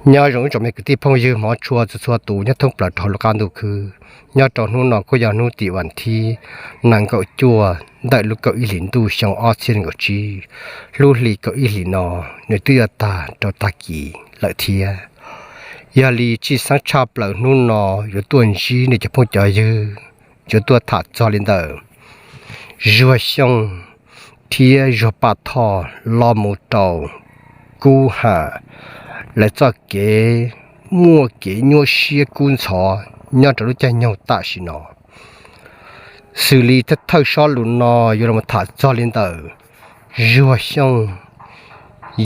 Nyob zoo ib tsoom me kwv tij phooj ywg hmov tshua txhua txhua tus nyob thoob plaws rau hauv lub qab ntuj khwb. Nyob rau hnub no kuj yog hnub tim vas thib nees nkaum cuaj ntawm lub kaum ib hlis ntuj xyoo ob txhiab nees nkaum tsib. Lub hli kaum ib hlis no nws twb yuav tag rau tag kis lawm thiab. Yog li tshwj xeeb tshaj plaws hnub no yuav tuaj ntsib nej cov phooj cov ywg, yuav tuaj tham txog li ntawm Zuag Xyooj thiab Zuag Paj Thoj los mus rau Kub Ham lawv txoj kev muaj kev nyuaj siab kub ntxhov nyob rau lub caij nyoog tam sim no. Xws li thawj thawj sob lus no yuav los tham txog li ntawm Zuag Xyooj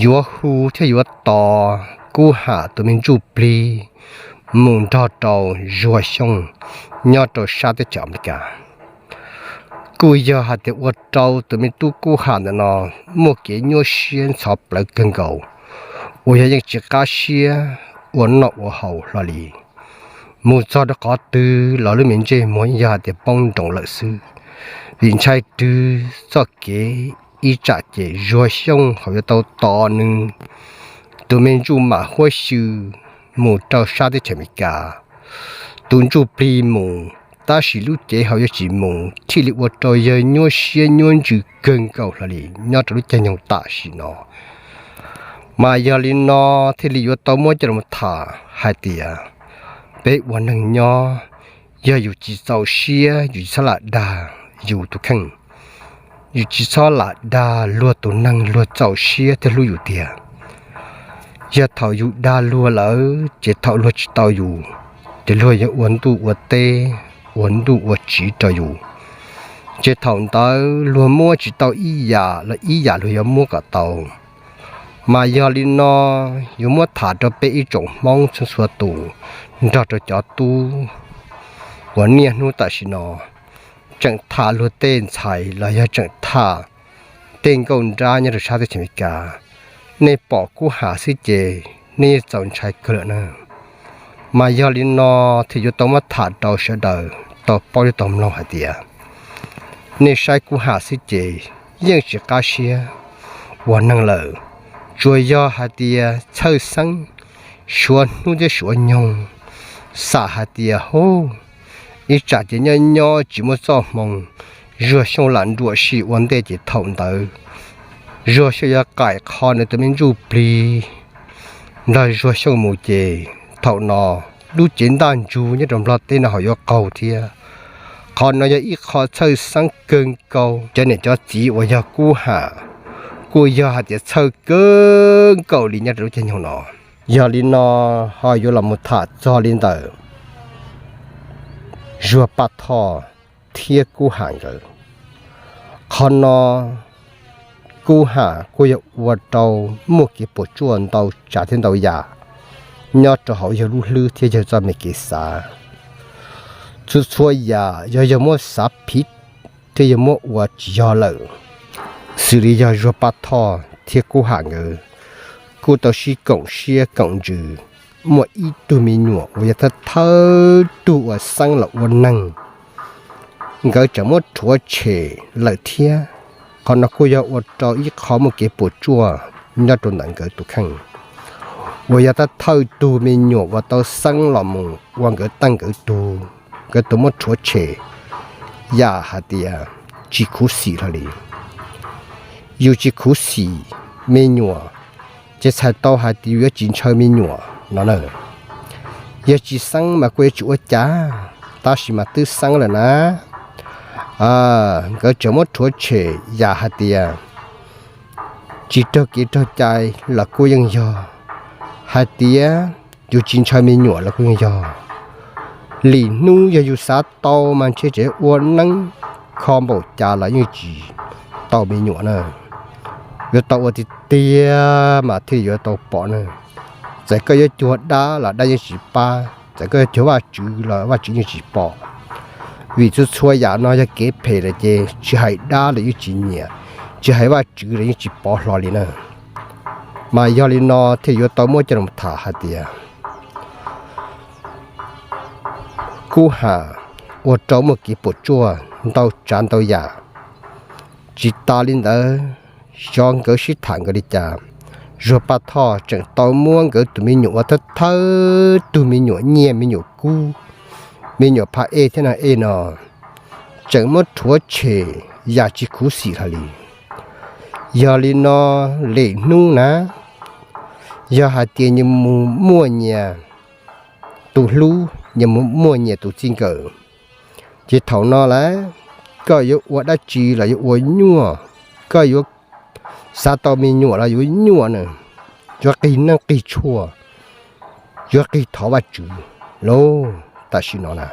yuav hu thiab yuav tos Kub Ham tus me ntsuj plig mus nrog rau Zuag Xyooj nyob rau sab teb chaws Amelikas. Kuj yog hais tias ua rau tus me tub Kub Ham ntawm no muaj kev nyuaj siab ntxhov plawv kawg nkaus, uas yog yeej tsis qab siab ua noj ua haus hlo li. Mus txog rau qhov twg los lub me ntsej muag yeej yog hais tias poob nroos lawm xwb, vim ntshai rwg txoj kev ib tsam ces Zuag Xyooj ho yuav tau tos nws tus me ntsuj mam huab xyw mus rau sab teb chaws Amelikas. Tus ntsuj plig mus, tab sis lub cev ho yuav tsis mus, thiaj li ua rau yawg nyuaj siab nyuaj ntsws kawg nkaus hlo li nyob rau lub caij nyoog tam sim no. Mas yog li no thiaj li yuav tau muab coj los tham hais tias peb ua neeg nyob, yog yus tsis txaus siab yus tsis txhob lam dag yus tus kheej, yus tsis txhob lam dag luag tus neeg luag txaus siab thiab hlub yus tiag. Yog thaum yus dag luag lawm ces thaum luag tsis tau yus, ces luag yuav ua ntuj ua teb, ua ntuj ua tsiv rau yus, ces thaum ntawd luag muab tsis tau ib yam los ib yam luag yuav muab kom tau. Mas yog li no yuav muab tham rau peb ib tsoom Hmoob txhua txhua tus nrog rau cov tub uas niaj hnub tam sim no tseem tham luag tej ntxhais los yog tseem tham tej nkauj nrab nyob rau sab teb chaws Amelikas. Nej pom Kub Ham xwb ces nej yeej txaus ntshai kawg lawm na. Mas yog li no thiaj yuav tau muab tham rau sawv daws tau paub thiab tau mloog hais tias nej saib Kub Ham xwb ces yeej tsis qab siab ua neeg lawm. Tsuas yog hais tias txhawj xeeb suav hnub thiab suav nyoog, xam hais tias hu ib tsam ces nyob nyob tsis muaj txoj hmoo, Zuag Xyooj lam nruam sim ua ntej ces thaum ntawd Zuag Xyooj yuav qaim qho nws tus me ntsuj plig nrog Zuag Xyooj mus ces thaum no lub cev ntaj ntsug nyob rau Nplog teb no ho yuav qaug thiab. Qhov no yog ib qho txhawj xeeb kawg nkaus cov niam cov txiv uas yog Kub Ham, kuj yog hais tias txhawj kawg nkaus li nyob rau lub caij nyoog no. Yog li no ho yuav los mus tham txog li ntawm Zuag Paj Thoj thiab Kub Ham nkawd. Qhov no Kub Ham kuj yog ua rau muaj kev puas tsuaj ntau tsav thiab ntau yam nyob rau hauv yawg lub hlwb thiab yawg txoj me kev xav. Txhua txhua yam yog yawg muab xav phiv thiab yawg muab ua tsis yog lawm. Xws li yog Zuag Paj Thoj thiab Kub Ham nkawd kuj tau sib koom siab koom ntsws muaj ib tug me nyuam uas yog thawj thawj tug uas xeeb los ua neeg, nkawd tseem muab rhuav tshem lawm thiab. Qhov no kuj yog ua rau ib qho muaj kev puas tsuaj nyob rau ntawm nkawd tus kheej, uas yog thawj thawj tug me nyuam uas tau xeeb los mus ua nkawd teej nkawd tug, nkawd tus muab rhuav tshem, yam hais tias tsis khuv xim hlo li. Yus tsis khuv xim me nyuam, ces txhais tau hais tias yus yuav tsis ntshaw me nyuam no na. Yog tsis xeeb mas kuj yuav tsis ua cas, tab sis mas twb xeeb lawm na. Nkawd tseem muab rhuav tshem yam hais tias tsis raug kev raug cai los kuj yeej yog, hais tias yus tsis ntshaw me nyuam los kuj yeej yog. Lwm hnub yog yus xav tau mas ntshe tseem ua neeb kho npaum cas los yeej tsis tau me nyuam na. Yuav tau ua tiag tiag mas thiaj yuav tau pom na. Txawm koj yuav cuag dab los dab yeej tsis pab, txawm koj yuav cuag Vajtswv los Vajtswv yeej tsis pom. Vim txhua txhua yam no yog kev phem lawm ces tsis hais dab los yeej tsis nyiam, tsis hais Vajtswv los yeej tsis pov hlo li na. Mas yog li no thiaj yuav tau muab coj los tham hais tias Kub Ham ua rau muaj kev puas tsuaj ntau tsav ntau yam. Tsis tas li ntawd, xyov nkawd sib tham nkawd li cas, Zuag Paj Thoj tseem tau muab nkawd tus me nyuam uas thawj thawj tug me nyuam nyiaj me nyuam kub, me nyuam pha ej thiab na ej no, tseem muab rhuav tshem yam tsis khuv xim hlo li. Yog li no, lwm hnub na, yog hais tias nyias mus muaj nyias tus hlub, nyias mus muaj nyias tus txij nkawm, ces thaum no lawm, koj yuav ua dab tsi los yuav ua nyuaj, koj yuav xav tau me nyuam los yuav nyuaj na, yuav qig neej qig tshuaj, yuav qig thov Vajtswv lauj. Tam sim no na,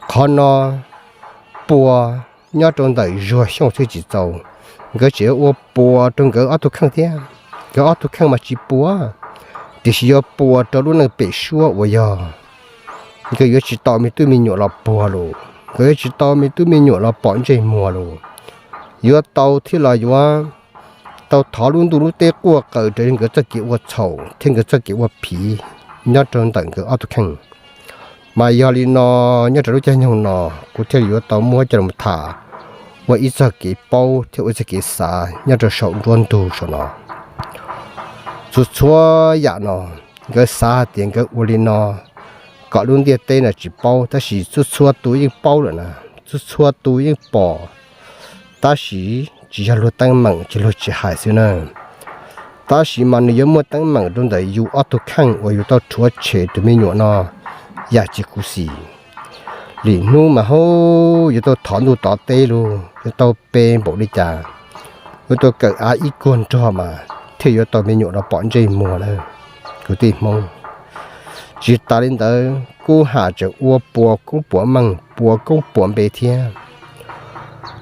qhov no puas nyob rau ntawm Zuag Xyooj xwb tsis txaus, nkawd tseem yuav ua puas rau nkawd ob tug kheej thiab. Nkawd ob tug kheej mas tsis puas, tiam sis yuav puas rau lub neej pem suab uas yog nkawd yuav tsis tau me tub me nyuam los puag lus, nkawd yuav tsis tau me tub me nyuam los pom ntsej muag lus, yuav tau thiab los yuav tau thov lub ntuj lub teb quaj qw rau nkawd txoj kev ua txhaum thiab nkawd txoj kev ua phiv nyob rau ntawm nkawd ob tug kheej. Mas yog li no, nyob rau lub caij nyoog no, kuv thiaj li yuav tau muab coj los tham ua ib txoj kev paub thiab ua ib txoj kev xav nyob rau saum nruab ntug saum no. Txhua txhua yam no, nkawd xav hais tias nkawd ua li no kom lub ntiaj teb no tsis paub, tab sis txhua txhua tus yeej paub lawm na, txhua txhua tus yeej pom, tab sis tsis yog luag teeb meem ces luag tsis hais xwb na. Tab sis mas nws yuav muaj teeb meem rau ntawm yus ob tug kheej uas yus tau rhuav tshem tus me nyuam no yam tsis khuv xim. Lwm hnub mas hub, yuav tau thov ntuj thov teb lug, yuav tau pe npaum li cas, yuav tau kawm av ib kuag nrog mas thiaj yuav tau me nyuam los pom ntsej muag na, kwv tij Hmoob. Tsis tas li ntawd, Kub Ham tseem ua puas koob puas meej, puas koob puas npe thiab.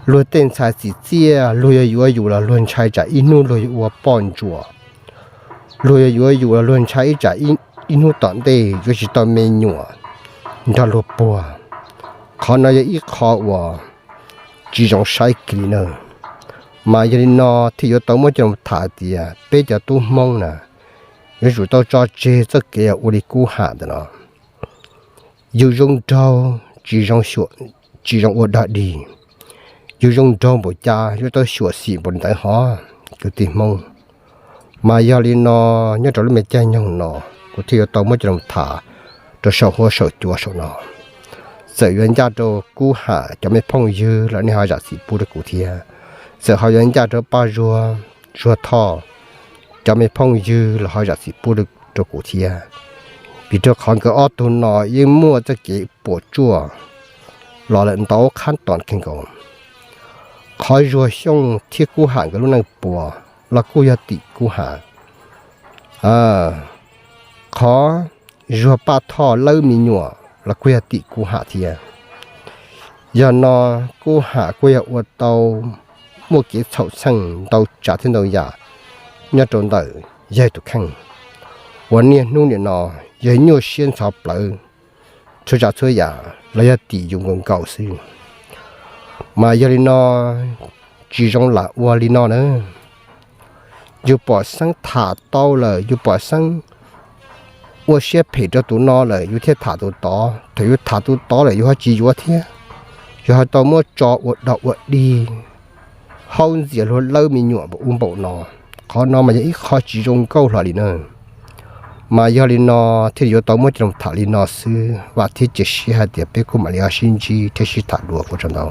Luag tej ntxhais txim txiaj, luag yog yuav yus los luag ntshai tsam ib hnub luag yuav ua poj ntsuam. Luag yog yuav yus los luag ntshai ib tsam ib hnub tom ntej yuav tsis tau me nyuam nrog luag puag. Qhov no yog ib qho uas tsis zoo saib kiag li na. Mas yog li no thiaj yuav tau muab coj los tham tias peb cov tub Hmoob na, yuav tsum tau tso tseg txoj kev ua li Kub Ham ntawm no. Yus zoo nraug tsis zoo ua dog dig, yus zoo nraug npaum cas yuav tau xyuam xim npaum li ntawd hov, kwv tij Hmoob. Mas yog li no, nyob rau lub me caij nyoog no, kuv thiaj yuav tau muab coj los tham rau saum huab saum cua saum no. Txawm yuav ncaj rau Kub Ham cov me phooj ywg los nej ho zam txim pub rau kuv thiab. Txawm ho yuav ncaj rau Paj Zuag, Zuag Thoj cov me phooj ywg los ho zam txim pub rau kuv thiab. Vim rau qhov nkawd ob tug no yeej muaj txoj kev puas tsuaj los lawm ntau qhab tom kawg nkaus. Qhov Zuag Xyooj thiab Kub Ham nkawd lub neej puas los kuj yog tim Kub Ham. Qhov Zuag Paj Thoj lawb me nyuam los kuj yog tim Kub Ham thiab. Yog no, Kub Ham kuj yog ua tau muaj kev txhaum txheej ntau tsav thiab ntau yam nyob rau ntawm yawg tus kheej, uas niaj hnub nim no yawg nyuaj siab ntxhov plawv, txhua tsav txhua yam los yog tim yus nkaus nkaus xwb. Mas yog li no, tsis zoo lam ua li no na. Yus pom xeeb tham tau lawm, yus pom xeeb ua siab phem rau tus no lawm yus thiaj tham tus tod, thaum yus tham tus tod lawm yus ho tsis yuav thiab, yus ho tau muab tso ua dog ua dig, haub ntxias luag lawb me nyuam npaum ub npaum no. Qhov no mas yog ib qho tsis zoo nkauj hlo li na. Mas yog li no thiaj li yuav tau muab coj los tham li no xwb, vam thiab cia siab hais tias peb kuj mam li ho sib ntsib thiab sib tham dua, ua tsaug ntau.